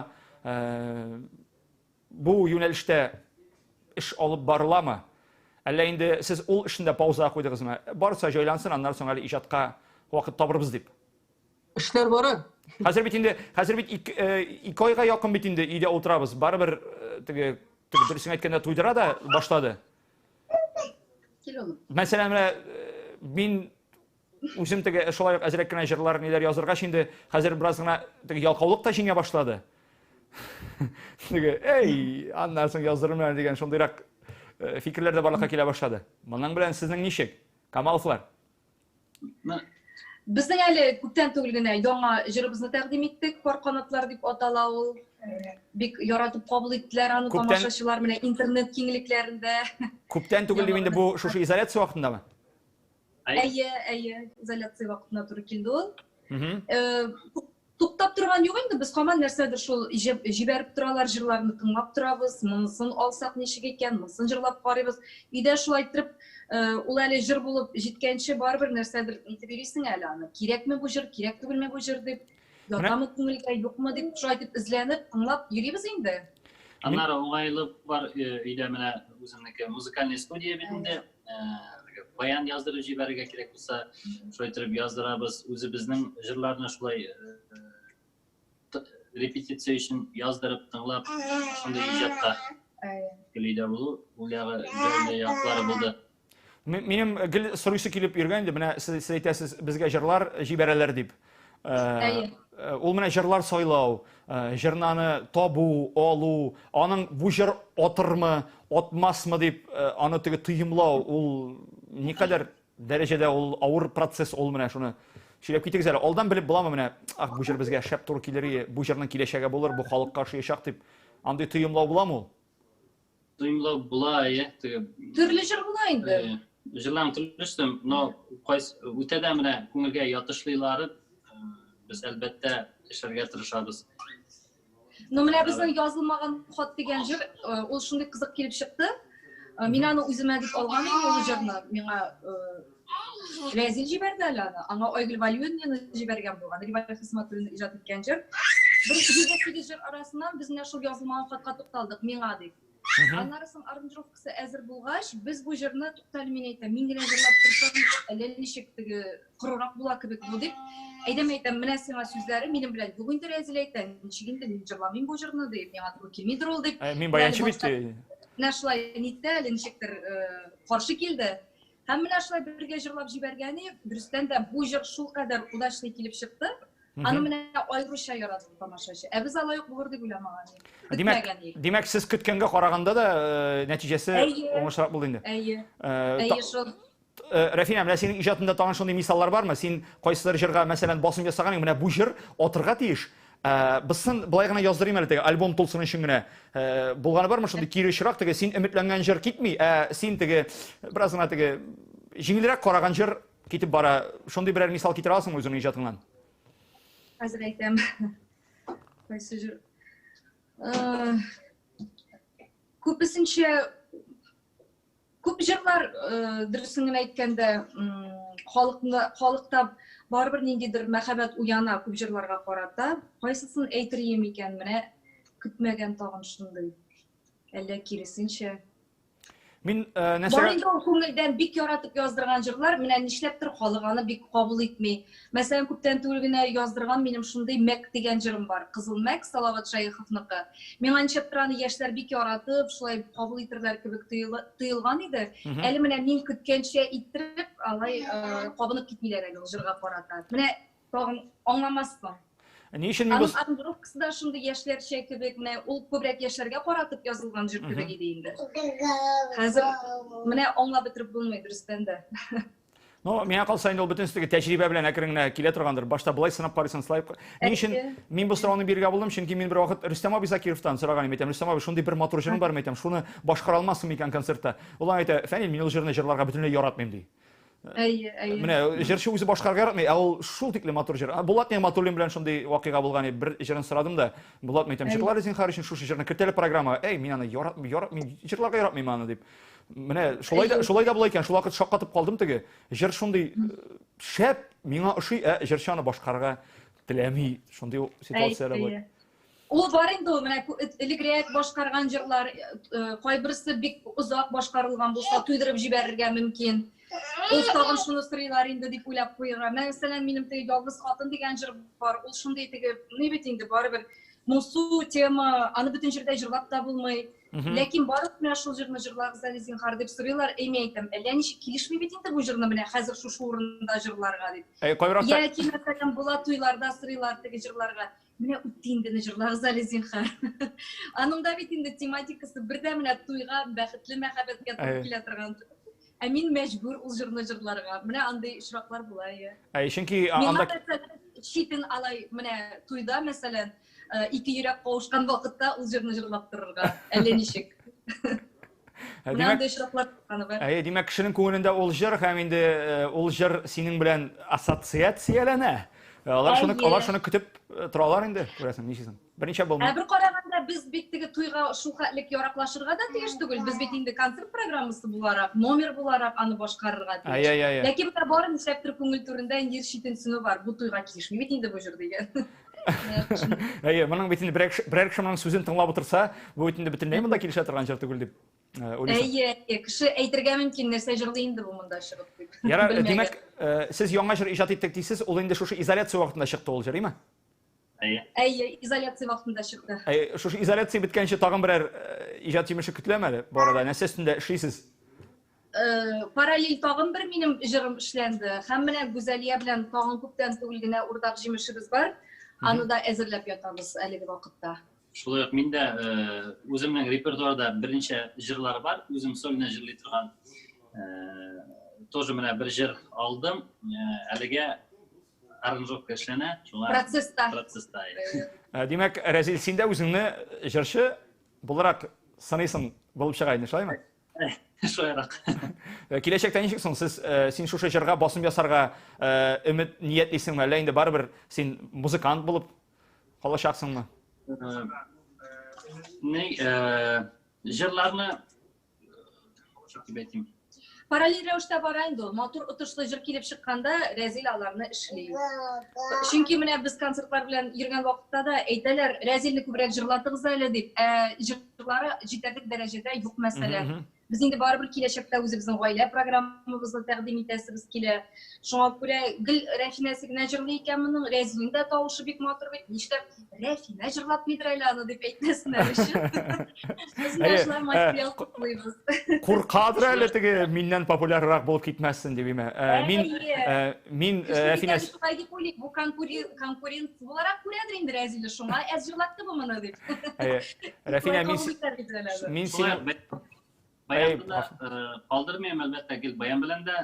Бу юнәлештә эш алып барыламы? Әллә инде сез ул эшне дә паузага куйдыгызмы? Барысы җайлансын, аннан соң әле иҗатка вакыт табырбыз дип. Эшләр бара. Хәзер бит инде, хәзер бит ике, э, ике айга якын бит инде өйдә утырабыз. Барыбер э, теге, теге дөресен әйткәндә туйдыра да башлады. Кил улым. Мәсәлән, менә э, мин Үзем теге шулай ук әзрәк кенә җырлар ниләр языргач инде хәзер бераз гына теге ялкаулык та җиңә башлады. Теге, эй, аннан соң яздырырмын әле дигән шундыйрак э, фикерләр дә барлыкка килә башлады. Моның белән сезнең ничек? Камаловлар. Безнең әле күптән түгел генә яңа җырыбызны тәкъдим иттек, Пар канатлар дип атала ул. Бик яратып кабул иттеләр аны тамашачылар менә интернет киңлекләрендә. Күптән түгел дип инде бу шушы изоляция вакытындамы? Әйе, әйе, изоляция вакытына туры килде ул. Э, туктап торган юк инде, без һаман нәрсәдер шул җибәреп торалар, җырларны тыңлап торабыз, монысын алсак ничек икән, монысын җырлап карыйбыз. Өйдә шулай иттереп, э, ул әле җыр булып җиткәнче барыбер нәрсәдер итеп йөрисең әле аны. Кирәкме бу җыр, кирәк түгелме бу җыр дип, ятамы күңелгә, юкмы дип, шулай итеп эзләнеп, тыңлап йөрибез инде. Аннары уңайлы бар э, өйдә менә үземнеке музыкальный студия бит инде. Баян яздырып җибәрергә кирәк булса, шулай итеп яздырабыз. Үзебезнең җырларны шулай репетиция өчен яздырып, тыңлап, шундый иҗатка гел булу, ул ягы җайлы яклары булды. Минем гел сорыйсы килеп йөргән инде, менә сез әйтәсез, безгә җырлар җибәрәләр дип. Әйе. Ул менә җырлар сайлау, җырнаны табу, алу, аның бу җыр атырмы, атмасмы дип аны теге тоемлау, ул никадәр дәрәҗәдә ул авыр процесс ул менә шуны сөйләп китегез әле. Алдан белеп буламы менә, ах, бу җыр безгә шәп туры килер, бу җырның киләчәге булыр, бу халыкка ошыячак дип. Андый тоемлау буламы ул? Тоемлау була, әйе, теге. Төрле җыр була инде. Җырларның төрлесе, но кайсы үтә дә менә күңелгә ятышлыйлары без әлбәттә эшләргә тырышабыз. Ну, менә безнең язылмаган хат дигән җыр, ул шундый кызык килеп чыкты. Мин аны үземә дип алган идем ул җырны. Миңа Рәзил җибәрде әле аны. Аңа Айгөл Валиуллина җибәргән булган. Риваль Хисматуллин иҗат иткән җыр. Бер 28 җыр арасыннан без менә шул язылмаган хатка тукталдык, миңа дип. Аннары соң аранжировкасы әзер булгач, без бу җырны туктале мин әйтәм, мин генә җырлап торсам, әллә ничек теге корырак була кебек бу дип. Әйдәм әйтәм, менә сиңа сүзләре минем белән юк инде Рәзил әйтә, ничек инде мин җырламыйм бу җырны дип, миңа туры килмидер ул дип. Мин баянчы бит. Менә шулай нитте әле ничектер каршы килде. Һәм менә шулай бергә җырлап җибәргәне, дөрестән дә бу җыр шулкадәр удачный килеп чыкты. Аны менә аеруча яратты тамашачы. Ә без алай ук булыр дип уйламаган идек. Димәк, димәк, сез көткәнгә караганда да э, нәтиҗәсе уңышлырак булды инде. Әйе. Э, Әйе шул. Э, Рәфинә, менә синең иҗатында тагын шундый мисаллар бармы? Син кайсыдыр җырга, мәсәлән, басым ясаган идең, менә бу җыр атырга тиеш. Ә, Бысын былай гына яздырыйм әле теге альбом тулсын өчен генә. Ә, булганы бармы шундый кире очрак теге син өметләнгән җыр китми, ә син теге бераз гына теге җиңелрәк караган җыр китеп бара. Шундый берәр мисал китерә аласыңмы үзеңнең иҗатыңнан? Хәзер әйтәм. Кайсы җыр? Күбесенчә күп җырлар, э, дөресен генә әйткәндә, халыкны халыкта барыбер ниндидер мәхәббәт уяна күп җырларга карата. Кайсысын әйтер идем икән, менә көтмәгән тагын шундый. Әллә киресенчә. Мин э, нәрсә Бар инде ул күңелдән бик яратып яздырган җырлар, менә нишләптер халык аны бик кабул итми. Мәсәлән, күптән түгел генә яздырган минем шундый Мәк дигән җырым бар. Кызыл мәк Салават Шәеховныкы. Миңа нишләптер аны яшьләр бик яратып, шулай кабул итерләр кебек тоелган иде. Әле менә мин көткәнчә иттереп, алай э, кабынып китмиләр әле ул җырга карата. Менә Тагын аңламассың. Ни өчен мин бу Аның аранжировкасы да шундый яшьләрчә кебек, менә ул күбрәк яшьләргә каратып язылган җыр кебек иде инде. Хәзер менә аңлап бетереп булмый дөрестән дә. Ну, миңа калса инде ул бөтенесе теге тәҗрибә белән әкрен генә килә торгандыр. Башта болай сынап карыйсың, шулай. Ни өчен мин бу сорауны бирергә булдым? Чөнки мин бервакыт Рөстәм абый Закировтан сораган идем, әйтәм, Рөстәм абый, шундый бер матур җырың бар, әйтәм, шуны башкара алмассың микән концертта? Ул аңа әйтә, Фәнил, мин ул җырны җырларга бөтенләй яратмыйм, ди. Әйе, әйе. Менә җырчы үзе башкарырга яратмый, ә ул шул тикле матур җыр. Булат Нигъмәтуллин белән шундый вакыйга булган иде. Бер җырын сорадым да, Булат әйтәм, җырлар зинһар өчен шушы җырны кертәле программага. Әй, мин аны яратмыйм, яратмыйм, җырларга яратмыйм аны дип. Менә шулай да, шулай да була икән. Шул вакыт шаккатып калдым теге. Җыр шундый э, шәп, миңа ошый, ә җырчы аны башкарырга теләми. Шундый ситуацияләр була. Ул бар инде ул, менә элегрәк башкарган җырлар, э, кайберсе бик озак башкарылган булса, туйдырып җибәрергә мөмкин. Ул тагын шуны сорыйлар инде дип уйлап куярга. Мәсәлән, минем теге Ялгыз хатын дигән җыр бар. Ул шундый теге, ни бит инде, барыбер моңсу тема, аны бөтен җирдә җырлап та булмый. Ләкин барып менә шул җырны җырлагыз әле зинһар дип сорыйлар. Әй, мин әйтәм, әллә ничек килешми бит инде бу җырны менә хәзер шушы урында җырларга дип. Әй, кайвакытта Яки, мәсәлән, була туйларда сорыйлар теге җырларга. Менә үтте инде җырлагыз әле зинһар. Аның да бит инде тематикасы бер дә менә туйга, бәхетле мәхәббәткә туры килә торган. Ә мин мәҗбүр ул җырны җырларга. Менә андый очраклар була, әйе. Әй, чөнки анда читен алай менә туйда, мәсәлән, э, ике йөрәк кавышкан вакытта ул җырны җырлап торырга. Әллә ничек. Ә, димәк, әйе, димәк, кешенең күңелендә ул җыр һәм инде э, ул җыр синең белән ассоциацияләнә. Э, алар шуны алар шуны көтеп э, торалар инде, күрәсең, ничесен. Берничә булмый. Ә бер караганда без бит теге туйга шул хәтлек яраклашырга да тиеш түгел. Без бит инде концерт программасы буларак, номер буларак аны башкарырга тиеш. Әй, әй, әй. Ләкин менә бары нишләптер күңел түрендә ниндидер читенсенү бар. Бу туйга килешми бит инде бу җыр дигән. Әйе, моның бит инде берәр берәр кеше моның сүзен тыңлап утырса, бу бит инде бөтенләй монда килешә торган җыр түгел дип э, уйлыйсың. Әйе, әйе, кеше әйтергә мөмкин, нәрсә җырлый инде бу монда чыгып дип. Ярар, димәк, э, сез яңа җыр иҗат иттек дисез, ул инде шушы изоляция вакытында чыкты ул җыр, име? Әйе. Әйе, изоляция вакытында чыкты. Әйе, шушы изоляция беткәнче тагын берәр э, иҗат җимеше көтеләме әле? Бу арада нәрсә өстендә эшлисез? Э, параллель тагын бер минем җырым эшләнде. Һәм менә Гүзәлия белән тагын күптән түгел генә уртак җимешебез бар. Аны да әзерләп ятабыз әлеге вакытта. Шулай ук мин дә э, үземнең репертуарда берничә җырлар бар, үзем сольно җырлый торган. Э, тоже менә бер җыр алдым. Әлегә аранжировка эшләнә, шуңа процесста. Процесста. Димәк, Рәзил, син дә үзеңне җырчы буларак сыныйсың булып чыга инде, шулаймы? Шулайрак. Э, киләчәктә ничек соң сез э, син шушы җырга басым ясарга э, өмет ниятлисеңме, әллә инде барыбер син музыкант булып калачаксыңмы? Ни, җырларны ничек дип әйтим? Параллель рәвештә бара инде ул. Матур отышлы җыр килеп чыкканда Рәзил аларны эшли. Чөнки менә без концертлар белән йөргән вакытта да әйтәләр, Рәзилне күбрәк җырлатыгыз әле дип. Ә җырлары җитәрлек дәрәҗәдә юк мәсәлән. Без инде барыбер киләчәктә үзебезнең гаилә программабызны тәкъдим итәсебез килә. Шуңа күрә гел Рәфинәсе генә җырлый икән моның, Рәзилнең дә тавышы бик матур бит. Нишләп Рәфинә җырлатмыйдыр әле аны дип әйтмәсеннәр өчен. Без менә шулай материал туплыйбыз. Куркадыр әле теге миннән популяррак булып китмәссен дип име. Мин мин Рәфинә шулай дип уйлыйм. Бу конкурент буларак күрәдер инде Рәзилне, шуңа әз җырлатты бу моны дип. Рәфинә, мин мин сине Баянны да калдырмыйм, әлбәттә, гел баян белән дә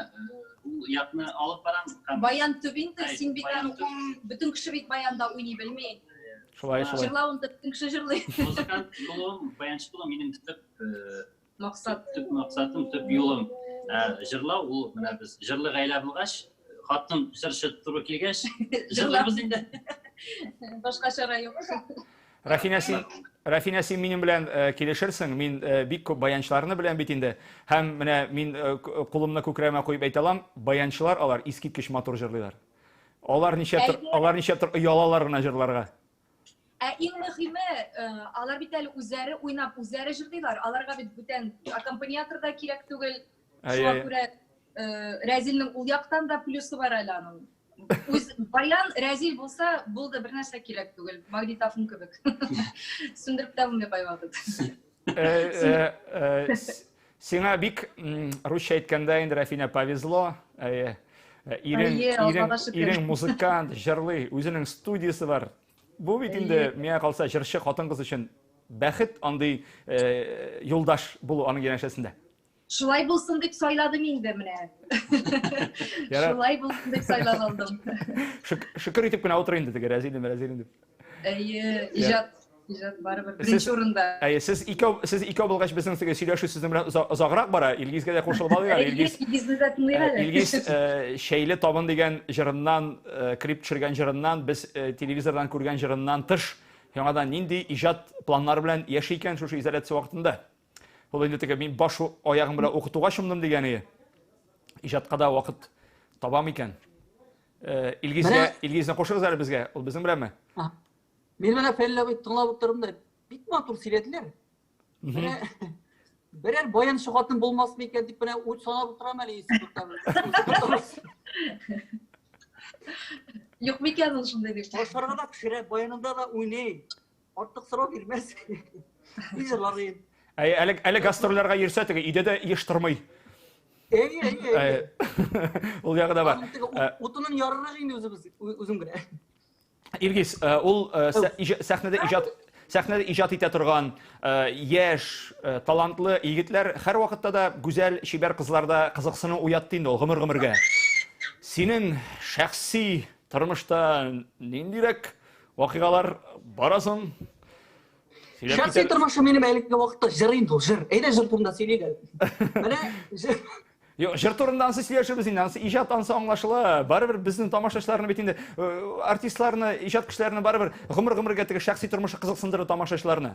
ул якны алып барам. Баян төп инде, син бит аны бөтен кеше бит баянда уйный белми. Шулай, шулай. Җырлавын да бөтен кеше җырлый. Музыкант булуым, баянчы булуым минем төп максат. Төп максатым, төп юлым. Җырлау ул менә без җырлы гаилә булгач, хатын җырчы туры килгәч, җырлыйбыз инде. Башка чара юк. Рафина, син, Рәфинә, син минем белән э, килешерсең. Мин э, бик күп баянчыларны беләм бит инде. Һәм менә мин э, кулымны күкрәгемә куеп әйтә алам, баянчылар алар искиткеч матур җырлыйлар. Алар ничәптер, алар ничәптер оялалар гына җырларга. Ә иң мөһиме, алар бит әле үзләре уйнап, үзләре җырлыйлар. Аларга бит бүтән аккомпаниатор да кирәк түгел. Шуңа күрә Рәзилнең ул яктан да плюсы бар әле аның. Үз баян Рәзил булса, булды, бер нәрсә кирәк түгел. Магнитофон кебек. Сүндереп тә булмый кайвакыт. Сиңа бик русча әйткәндә инде Рәфинә повезло. Әйе. Ирең, ирең, ирең музыкант, җырлый, үзенең студиясе бар. Бу бит инде миңа калса җырчы хатын-кыз өчен бәхет андый юлдаш булу аның янәшәсендә. Шулай булсын дип сайладым инде менә. Шулай булсын дип сайлап алдым. Шөкер итеп кенә утыр инде теге Рәзилем, Рәзилем дип. Әйе, иҗат, иҗат барыбер беренче урында. Әйе, сез икәү, сез икәү булгач безнең теге сөйләшү сезнең белән озаграк бара. Илгизгә дә кушылып алыйк әле. Илгиз, Илгизне дә тыңлыйк әле. Илгиз Шәйле табын дигән җырыннан, клип төшергән җырыннан, без телевизордан күргән җырыннан тыш, яңадан нинди иҗат планнары белән яши икән шушы изоляция вакытында? Ул инде теге мин баш аягым белән укытуга чумдым дигән Иҗатка да вакыт табам икән. Э, Илгизгә, Илгизне кушыгыз әле безгә. Ул безнең беләнме? Мин менә Фәнил абый тыңлап утырдым да, бик матур сөйләделәр. Менә берәр баянчы хатын булмасмы икән дип менә уй санап утырам әле институтта. Юк микән ул шундый дип. Ашарга да пешерә, баянында да уйный. Артык сорау бирмәс. И җырлар Әй, әле әле гастрольләргә йөрсә теге өйдә дә еш тормый. Әй, әй, әй. Ул ягы да бар. Утынын ярырак инде үзебез, үзем генә. Илгиз, ул сәхнәдә иҗат сәхнәдә иҗат итә торган яшь, талантлы егетләр һәрвакытта да гүзәл, чибәр кызларда кызыксыну уятты инде ул гомер-гомергә. Синең шәхси тормышта ниндирәк вакыйгалар бара соң? Шәхси тормышым минем әлеге вакытта җыр инде ул, җыр. Әйдә җыр турында сөйлик әле. Менә җыр. Юк, җыр турында ансы сөйләшербез инде, ансы иҗат ансы аңлашыла. Барыбер безнең тамашачыларны бит инде э, артистларны, иҗат кешеләрне барыбер гомер-гомергә теге шәхси тормышы кызыксындыра тамашачыларны.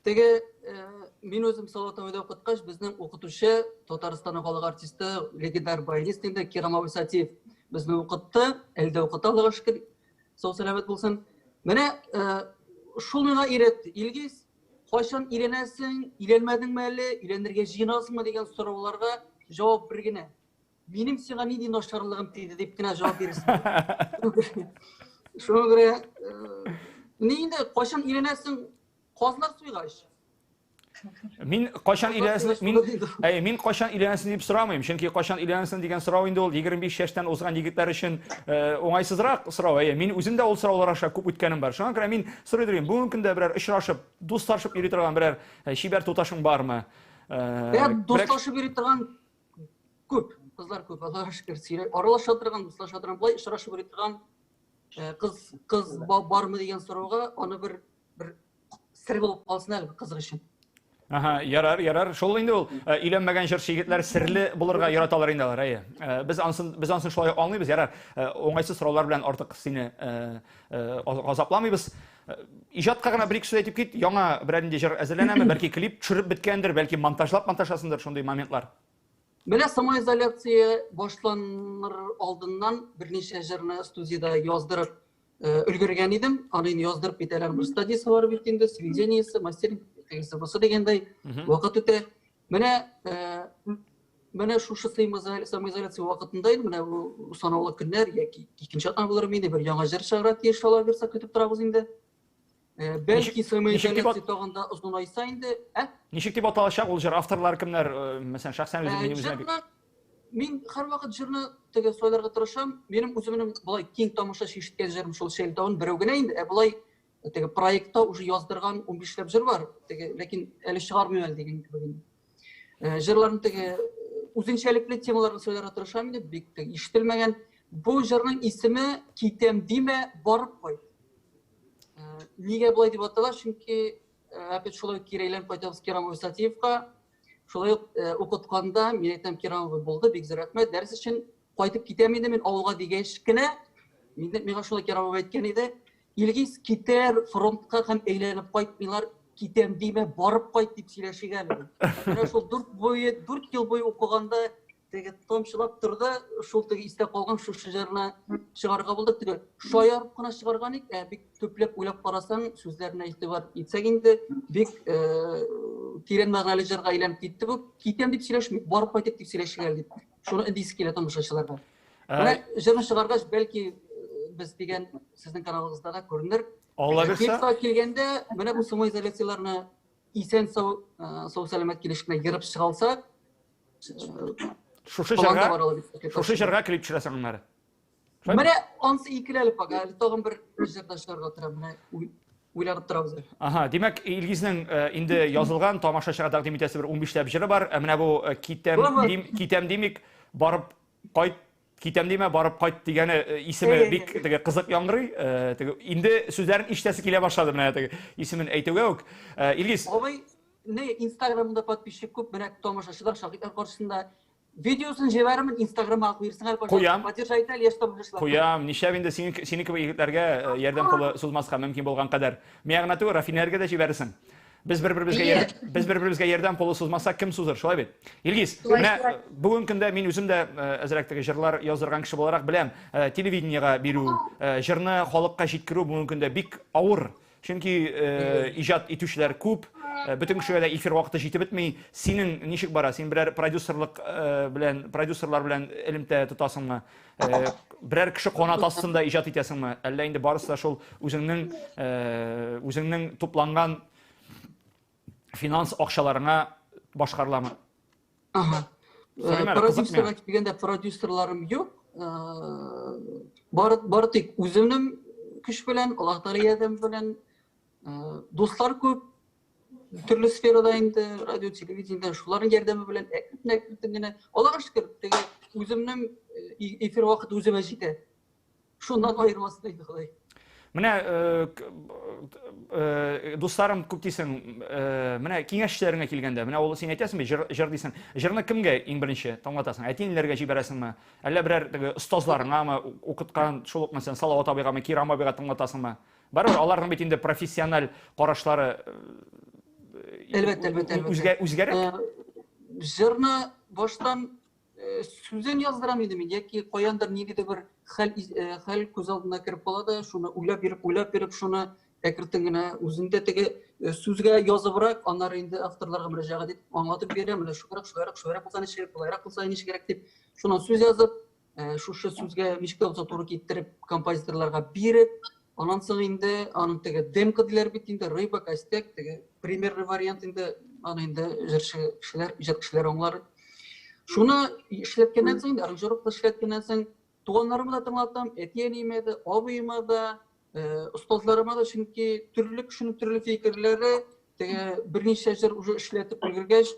Теге э, мин үзем Салават абыйда укыткач, безнең укытучы, Татарстанның халык артисты, легендар баянист инде Кирам абый Сатиев безне укытты, әле дә укыта, Аллага шөкер. Сау сәламәт булсын. Менә э, шул миңа өйрәтте. Илгиз, кайчан өйләнәсең, өйләнмәдеңме әле, өйләнергә җыенасыңмы дигән сорауларга җавап бер генә. Минем сиңа нинди начарлыгым тиде дип кенә җавап бирерсең. Шуңа күрә, э, ни инде кайчан өйләнәсең, казлар суйгач. Мин кайчан өйләнәсең, мин әй, мин кайчан өйләнәсең дип сорамыйм, чөнки кайчан өйләнәсең дигән сорау инде ул 25 яшьтән узган егетләр өчен э, уңайсызрак сорау. Әйе, мин үзем дә ул сораулар аша күп үткәнем бар. Шуңа күрә мин сорый торыйм, бүгенге көндә берәр очрашып, дуслашып йөри торган берәр э, чибәр туташың бармы? Э, дуслашып йөри торган күп, кызлар күп, Аллага шөкер, сөйләп, аралаша торган, дуслаша торган, болай очрашып йөри торган кыз кыз бармы дигән сорауга аны бер бер сер булып калсын әле кызык өчен. Ага, ярар, ярар. Шул инде ул э, өйләнмәгән җырчы егетләр серле булырга яраталар инде алар, әйе. Э, без ансын без ансын шулай аңлыйбыз, ярар. Э, уңайсыз сораулар белән артык сине азапламыйбыз. Иҗатка гына бер-ике сүз әйтеп кит, яңа берәр нинди җыр әзерләнәме, бәлки клип төшереп беткәндер, бәлки монтажлап монтажласындыр шундый моментлар. Менә самоизоляция башланыр алдыннан берничә җырны студиядә яздырып Э, өлгергән идем. Аны инде яздырып китәләр. Бер стадиясе бар бит инде, сведениесе, мастеринг, тегесе бусы дигәндәй, вакыт үтә. Менә э, менә шушы самоизоляция вакытында инде менә бу санаулы көннәр яки икенче атна булыр инде бер яңа җыр чыгарга тиеш алла бирсә көтеп торабыз инде. Э, бәлки самоизоляция тагын да озынайса инде, ә? Ничек дип аталачак ул җыр? Авторлар кемнәр? Мәсәлән, шәхсән үзем минем үземә Мин һәрвакыт җырны теге сайларга тырышам. Минем үземнең болай киң тамашачы ишеткән җырым шул Шәл тавын берәү генә инде. Ә болай теге проектта уже яздырган 15ләп җыр бар. Теге, ләкин әле чыгармыйм әле дигән кебек инде. Э, җырларны теге үзенчәлекле темаларны сайларга тырышам инде, бик теге ишетелмәгән. Бу җырның исеме Китәм димә, барып кайт. Э, нигә болай дип атала? Чөнки э, опять шулай кире әйләнеп кайтабыз Кирам Усатиевка. Шулай ук э, укытканда мин әйтәм, Кирам абый булды, бик зур рәхмәт, дәрес өчен кайтып китәм инде мин авылга дигәч кенә, миңа шулай Кирам абый әйткән иде. Илгиз китәр фронтка һәм әйләнеп кайтмыйлар, китәм димә, барып кайт дип сөйләшик әле. Менә шул 4 буе, 4 ел буе укыганда теге тамчылап торды, шул теге истә калган шушы җырны чыгарырга булдык. Теге шаярып кына чыгарган идек, ә бик төпләп уйлап карасаң, сүзләренә игътибар итсәк инде, бик тирән мәгънәле җырга әйләнеп китте бу. Китәм дип сөйләшмик, барып кайтыйк дип сөйләшик әле дип. Шуны эндисе килә тамашачыларга. Менә җырны чыгаргач, бәлки без дигән сезнең каналыгызда да күренер. Алла бирсә. Клипка килгәндә, менә бу самоизоляцияләрне исән сау, сау сәламәт килеш кенә ерып чыга алсак, шушы җырга, шушы җырга клип төшерәсең аннары. Менә ансы икеле әле пока, әле тагын бер җырда чыгарга тора, менә уйланып торабыз. Ага, димәк, Илгизнең инде язылган тамашачыга тәкъдим итәсе бер 15 ләп җыры бар. Ә менә бу китәм дим, китәм димик, барып кайт, китәм димә, барып кайт дигәне исеме бик теге кызык яңгырый. Теге инде сүзләрен ишетәсе килә башлады менә теге исемен әйтүгә үк. Илгиз. Абый, не Инстаграмда подписчик күп, менә тамашачылар, шаһитлар каршысында видеосын җибәрермен, Инстаграмга куерсың әле, пожалуйста. Куям. Поддержать итә яшь тамашачылар. Куям. Нишләп инде синең синең кебек егетләргә ярдәм кулы сузмаска мөмкин булган кадәр. Миңа гына түгел, Рафинәргә дә җибәрерсең. Без бер-беребезгә яр... без бер-беребезгә ярдәм кулы сузмасак, кем сузыр, шулай бит? Илгиз, менә бүгенге көндә мин үзем дә әзрәк теге җырлар яздырган кеше буларак беләм, телевидениегә бирү, җырны халыкка җиткерү бүгенге көндә бик авыр. Чөнки иҗат итүчеләр күп, бөтен кешегә дә эфир вакыты җитеп бетми. Синең ничек бара? Син берәр продюсерлык белән, продюсерлар белән элемтә тотасыңмы? Берәр кеше канат астында иҗат итәсеңме? Әллә инде барысы да шул үзеңнең үзеңнең тупланган финанс акчаларыңа башкарыламы? Ага. Продюсерга килгәндә продюсерларым юк. Бары бары тик үземнең көч белән, Аллаһ Тәгалә ярдәме белән дуслар күп, төрле сферада инде, радио, телевидениедә, шуларның ярдәме белән әкрен-әкрен генә, Аллаһка шөкер, теге үземнең эфир вакыты үземә җитә. Шуннан аермасын инде Ходай. Менә э, э, дусларым күп дисең, э, менә киңәшчеләреңә килгәндә, менә ул син әйтәсең бит, җыр, җыр дисең. Җырны кемгә иң беренче тыңлатасың? Әти-әниләргә җибәрәсеңме? Әллә берәр теге остазларыңамы, укыткан шул ук мәсәлән Салават абыйгамы, Кирам абыйга тыңлатасыңмы? Барыбер аларның бит инде профессиональ карашлары Әлбәттә, әлбәттә, әлбәттә. Үзгә, үзгәрәк. Җырны баштан сүзен яздырам инде мин, яки каяндыр ниндидер бер хәл хәл күз алдына кереп кала да, шуны уйлап йөреп, уйлап йөреп, шуны әкрен генә үзендә теге сүзгә языбрак, аннары инде авторларга мөрәҗәгать итеп, аңлатып бирәм, менә шулайрак, шулайрак, шулайрак булса ничек, болайрак булса ничегрәк дип, шуннан сүз язып, шушы сүзгә ничек тә булса туры китереп, композиторларга биреп, аннан соң инде аның теге демка диләр бит инде, рыба, костяк, теге примерный вариант инде, аны инде җырчы кешеләр, иҗат кешеләре аңлар. Шуны эшләткәннән соң инде, аранжировка эшләткәннән соң, туганнарыма да тыңлатам, әти-әниемә дә, абыема да, остазларыма да, чөнки төрле кешенең төрле фикерләре, теге берничә җыр уже эшләтеп өлгергәч,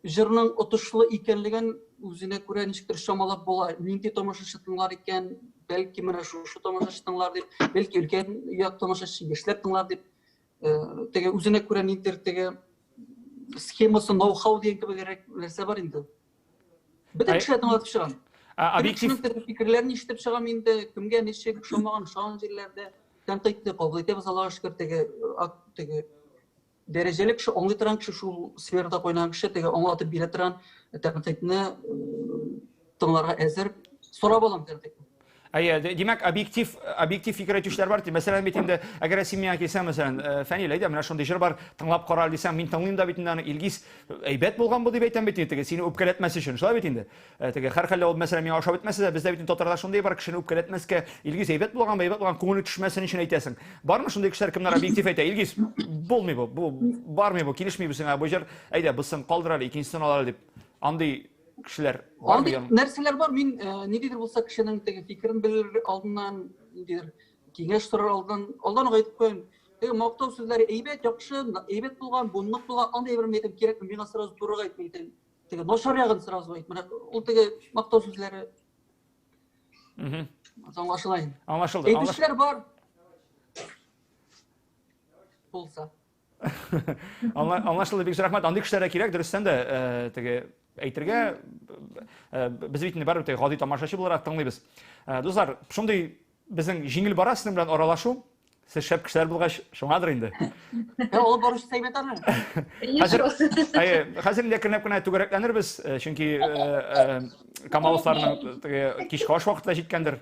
җырның отышлы икәнлеген үзенә күрә ничектер чамалап була. Нинди тамашачы тыңлар икән, бәлки менә шушы тамашачы тыңлар дип, бәлки өлкән як тамашачы, яшьләр тыңлар дип, теге үзенә күрә ниндидер теге схемасы, ноу-хау дигән кебегрәк нәрсә бар инде. Бөтен кешеләр тыңлатып чыгам. Объектив фикерләрен ишетеп чыгам инде, кемгә ничек ошамаган, ошаган җирләрдә тәнкыйтьне кабул итәбез, Аллага шөкер, теге теге дәрәҗәле кеше, аңлый торган кеше, шул сферада кайнаган кеше, теге аңлатып бирә торган тәнкыйтьне тыңларга әзер. Сорап алам тәнкыйтьне. Әйе, димәк, объектив, объектив фикер әйтүчеләр бар. Мәсәлән, бит инде, әгәр син миңа килсәң, мәсәлән, Фәнил, әйдә, менә шундый җыр бар, тыңлап кара әле дисәң, мин тыңлыйм да бит инде аны, Илгиз, әйбәт булган бу дип әйтәм бит инде, теге сине үпкәләтмәс өчен, шулай бит инде. Теге һәрхәлдә ул мәсәлән миңа ошап бетмәсә дә, бездә бит инде татарда шундый бар, кешене үпкәләтмәскә, Илгиз әйбәт булган, әйбәт булган, күңеле төшмәсен өчен әйтәсең. Бармы шундый кешеләр, кемнәр объектив әйтә, Илгиз, булмый бу, бу бармый бу, килешми бу сиңа бу җыр, әйдә, бусын калдыр әле, икенчесен ал әле дип. Андый кешеләр бармы? Андый нәрсәләр бар, мин ниндидер булса кешенең теге фикерен белер алдыннан, ниндидер киңәш сорар алдыннан, алдан ук әйтеп куям. Теге мактау сүзләре әйбәт, яхшы, әйбәт булган, бу нык булган, андый әйберне әйтәм, кирәкми, миңа сразу турыга әйтми әйтәм. Теге начар ягын сразу әйт. Менә ул теге мактау сүзләре. Аңлашыла инде. Аңлашылды. Әйтүчеләр бар. Булса. Аңлашылды, бик зур рәхмәт. Андый кешеләр дә кирәк, дөрестән дә, теге әйтергә, без бит инде барыбер теге гади тамашачы буларак тыңлыйбыз. Дуслар, шундый Безнең җиңел бара сезнең белән аралашу. Сез шәп кешеләр булгач, шуңадыр инде. Ә алып баручы әйбәт аны. Хәзер, әйе, хәзер инде әкренләп кенә түгәрәкләнербез, чөнки Камаловларның теге кичке аш вакыты да җиткәндер.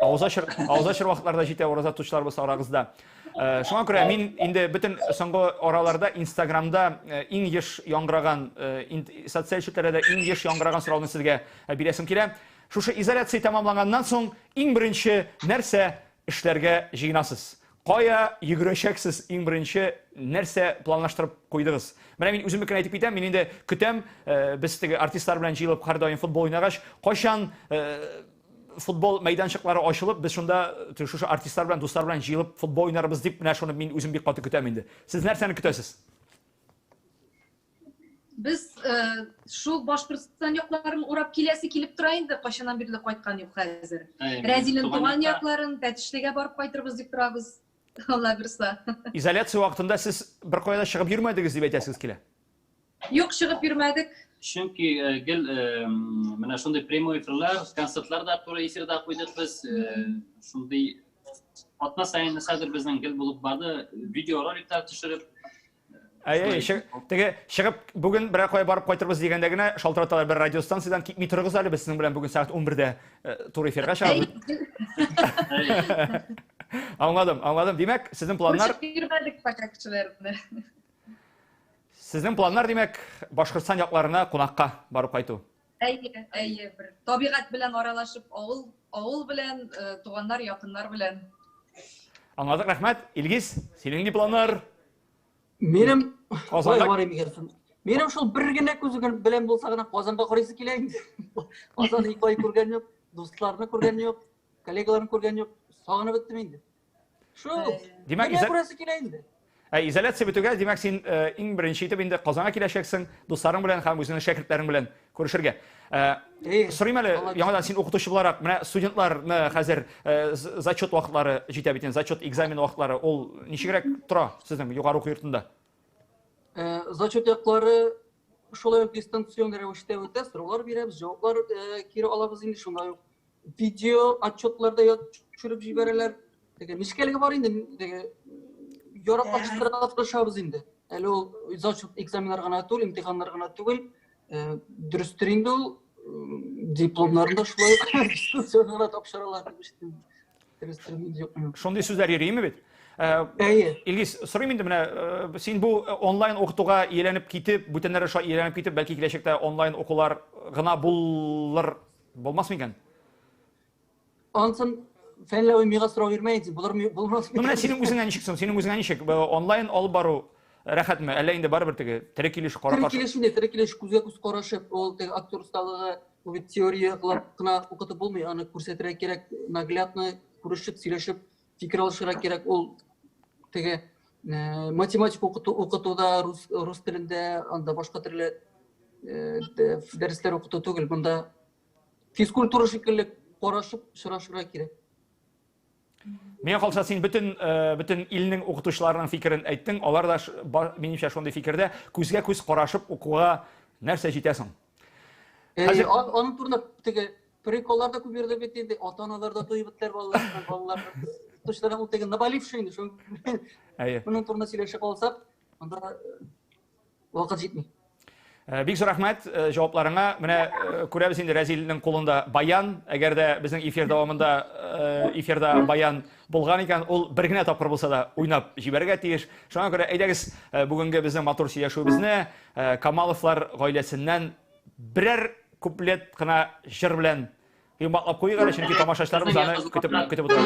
Авыз ачыр, авыз ачыр вакытлар да җитә, ураза тотучылар булса арагызда. Шуңа күрә мин инде бөтен соңгы араларда Инстаграмда иң еш яңгыраган, социаль челтәрләрдә иң еш яңгыраган сорауны сезгә бирәсем килә. Шушы изоляция тәмамланганнан соң иң беренче нәрсә эшләргә җыенасыз? Кая йөгерәчәксез иң беренче нәрсә планлаштырып куйдыгыз? Менә мин үземнекен әйтеп китәм, мин инде көтәм, без теге артистлар белән җыелып һәрдаим футбол уйнагач, кайчан футбол мәйданчыклары ачылып, без шунда шушы артистлар белән, дуслар белән җыелып футбол уйнарбыз дип, менә шуны мин үзем бик каты көтәм инде. Сез нәрсәне көтәсез? Без э, шул Башкортстан якларын урап киләсе килеп тора инде, кайчаннан бирле кайткан юк хәзер. Рәзилнең туган якларын, Тәтешлегә барып кайтырбыз дип торабыз. Алла бирса. Изоляция вакытында сез бер кая да чыгып йөрмәдегез дип әйтәсегез килә. Юк, чыгып йөрмәдек. Чөнки э, гел э, менә шундый прямой эфирлар, концертлар да туры эфирда куйдык без. Шундый атна саен хәзер безнең гел булып барды, видеороликлар төшереп. Әй, теге чыгып бүген берәр кая барып кайтырбыз дигәндә генә шалтыраталар бер радиостанциядән, китми торыгыз әле, без сезнең белән бүген сәгать 11-дә туры эфирга чыгабыз. Аңладым, аңладым. Димәк, сезнең планнар Йөрмәдек пока кешеләрне. Сезнең планнар, димәк, Башкортстан якларына кунакка барып кайту. Әйе, әйе, бер табигать белән аралашып, авыл, авыл белән, туганнар, якыннар белән. Аңладык, рәхмәт. Илгиз, синең ни планнар? Минем Казанга барыйм икән. Минем шул бер генә күз белән булса гына Казанга карыйсы килә инде. Казан ике ай күргән юк, дусларны күргән юк, коллегаларны күргән юк. Сагынып беттем инде. Шул. Димәк, Менә күрәсе килә инде. Ә изоляция бетүгә, димәк, син иң беренче итеп инде Казанга киләчәксең, дусларың белән һәм үзеңнең шәкертләрең белән күрешергә. Сорыйм әле, яңадан син укытучы буларак, менә студентларны хәзер зачет вакытлары җитә бит инде, зачет экзамен вакытлары, ул ничегрәк тора сезнең югары уку йортында? Зачет яклары шулай ук дистанцион рәвештә үтә, сораулар бирәбез, җаваплар кире алабыз инде, шулай ук видео отчетлар да төшереп җибәрәләр. Теге нечкәлеге бар инде, теге яраклаштырырга тырышабыз инде. Әле ул зачет экзаменнар гына түгел, имтиханнар гына түгел, дөрестер инде ул, дипломнарын да шулай дистанцион гына тапшыралар дип ишеттем. Дөрестер инде, юкмы? Шундый сүзләр йөриме бит? Әйе. Илгиз, сорыйм инде менә, син бу онлайн укытуга ияләнеп китеп, бүтәннәр аша ияләнеп китеп, бәлки киләчәктә онлайн укулар гына булыр Булмас микән? Ансын фәнләве миңа сорау бирмә инде, булыр булмас микән? Менә синең үзеңә ничек соң? Синең үзеңә ничек? Онлайн алып бару рәхәтме? Әллә инде барыбер теге тере килеш кара каршы? Тере килеш инде, тере килеш күзгә күз карашып, ул теге актер осталыгы, ул бит теория кылып кына укытып булмый, аны күрсәтергә кирәк, наглядно күрешеп, сөйләшеп, фикер алышырга кирәк. Ул теге математика укыту укытуда рус рус телендә, анда башка төрле дәресләр укыту түгел, монда физкультура шикелле карашып, очрашырга кирәк. Миңа калса, син бөтен бөтен илнең укытучыларының фикерен әйттең. Алар да минемчә шундый фикердә, күзгә күз карашып укуга нәрсә җитә соң? Хәзер аның турында теге приколлар да күп йөрде бит инде, ата-аналар да туеп беттеләр балаларына, балалар укытучылар ул теге наболевший инде, шул. Әйе. Моның турында сөйләшә калсак, анда вакыт җитми. Бик зур рәхмәт җавапларыңа. Менә күрәбез инде Рәзилнең кулында баян. Әгәр дә безнең эфир дәвамында эфирда баян булган икән, ул бер генә тапкыр булса да уйнап җибәрергә тиеш. Шуңа күрә әйдәгез бүгенге безнең матур сөйләшүебезне Камаловлар гаиләсеннән берәр куплет кына җыр белән йомгаклап куйыйк әле, чөнки тамашачыларыбыз аны көтеп көтеп утыра.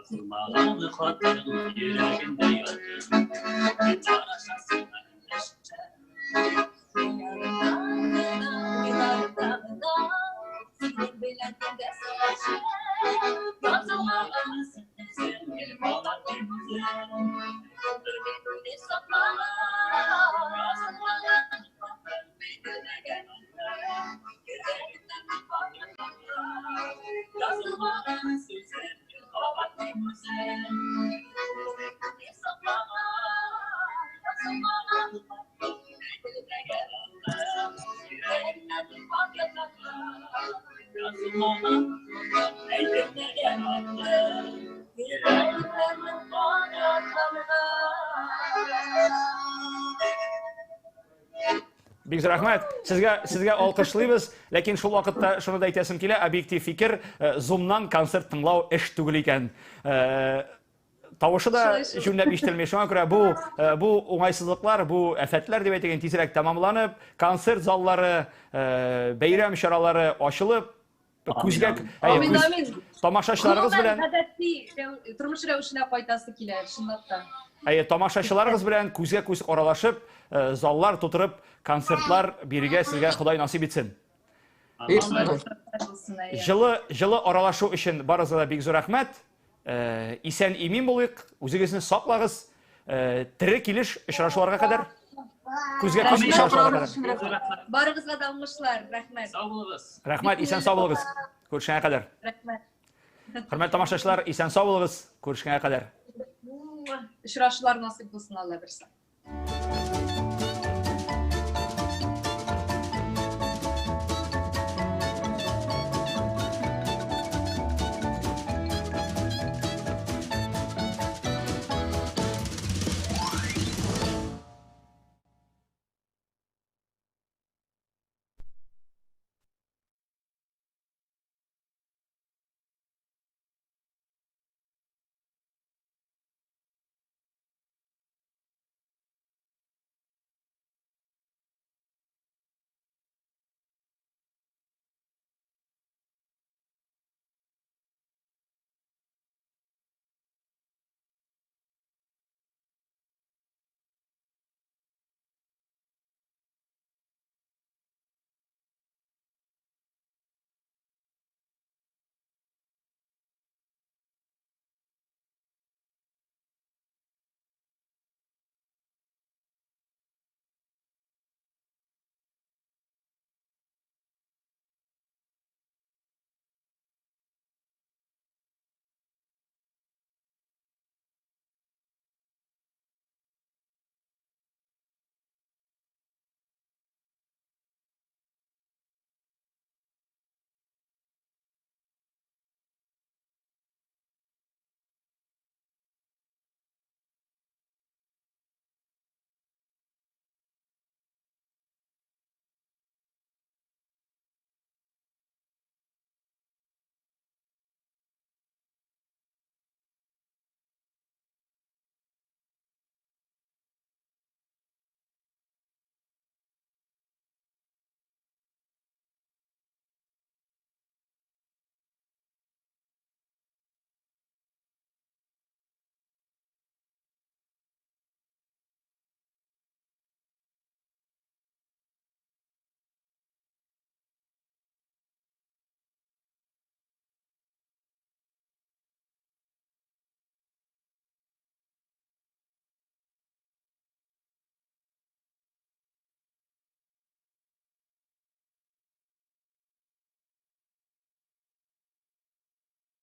Язылмаган хатың йөрәгемдә ятың. Моңым әйтемнәргә акты, йөрәгемнең Бик зур рәхмәт. Сезгә сезгә алкышлыйбыз, ләкин шул вакытта шуны да әйтәсем килә, объектив фикер, э, Zoom-нан концерт тыңлау эш түгел икән. Э, тавышы да җүнләп ишетелми. Шуңа күрә бу э, бу уңайсызлыклар, бу афәтләр дип әйтик, тизрәк тәмамланып, концерт заллары, э, бәйрәм чаралары ачылып, күзгә Амин, амин. Тамашачыларыгыз белән гадәти тормыш рәвешенә кайтасы килә, чынлап та. Әйе, тамашачыларыгыз белән күзгә күз аралашып, э, заллар тутырып, концертлар бирергә сезгә Ходай насыйп итсен. Җылы, җылы аралашу өчен барыгызга да бик зур рәхмәт. Э, исән имин булыйк, үзегезне саклагыз. Э, тере килеш очрашуларга кадәр. Күзгә күз очрашуларга кадәр. Барыгызга да уңышлар, рәхмәт. Сау булыгыз. Рәхмәт, исән сау булыгыз. Күрешкәнгә кадәр. Рәхмәт. Хөрмәтле тамашачылар, исән сау булыгыз. Күрешкәнгә кадәр. Очрашулар насыйп булсын, Алла бирсә.